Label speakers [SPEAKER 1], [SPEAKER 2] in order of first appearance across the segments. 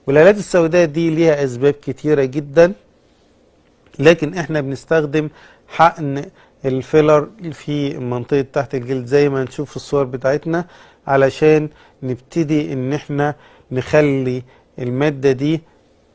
[SPEAKER 1] والهالات السوداء دي ليها أسباب كتيرة جدا، لكن احنا بنستخدم حقن الفيلر في منطقة تحت الجلد زي ما نشوف في الصور بتاعتنا، علشان نبتدي ان احنا نخلي المادة دي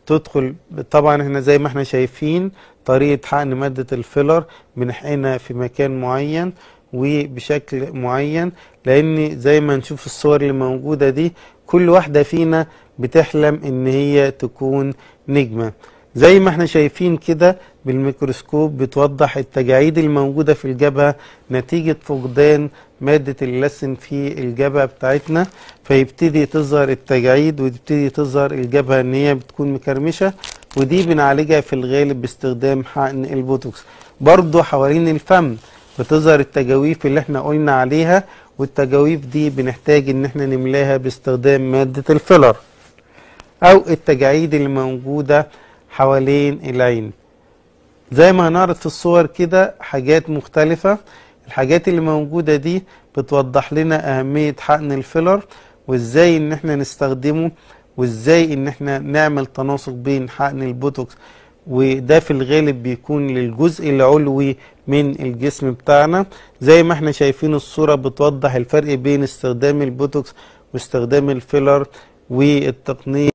[SPEAKER 1] تدخل. طبعا احنا زي ما احنا شايفين طريقة حقن مادة الفيلر، بنحقنها في مكان معين وبشكل معين، لان زي ما نشوف في الصور اللي موجودة دي كل واحدة فينا بتحلم ان هي تكون نجمة. زي ما احنا شايفين كده بالميكروسكوب بتوضح التجاعيد الموجودة في الجبهة نتيجة فقدان مادة اللسن في الجبهة بتاعتنا، فيبتدي تظهر التجاعيد وتبتدي تظهر الجبهة ان هي بتكون مكرمشة، ودي بنعالجها في الغالب باستخدام حقن البوتوكس. برضو حوالين الفم بتظهر التجاويف اللي احنا قلنا عليها، والتجاويف دي بنحتاج ان احنا نملاها باستخدام مادة الفيلر، او التجاعيد اللي موجودة حوالين العين. زي ما هنعرض في الصور كده حاجات مختلفة. الحاجات اللي موجودة دي بتوضح لنا أهمية حقن الفيلر، وازاي ان احنا نستخدمه، وازاي ان احنا نعمل تناسق بين حقن البوتوكس، وده في الغالب بيكون للجزء العلوي من الجسم بتاعنا. زي ما احنا شايفين الصورة بتوضح الفرق بين استخدام البوتوكس واستخدام الفيلر والتقنية.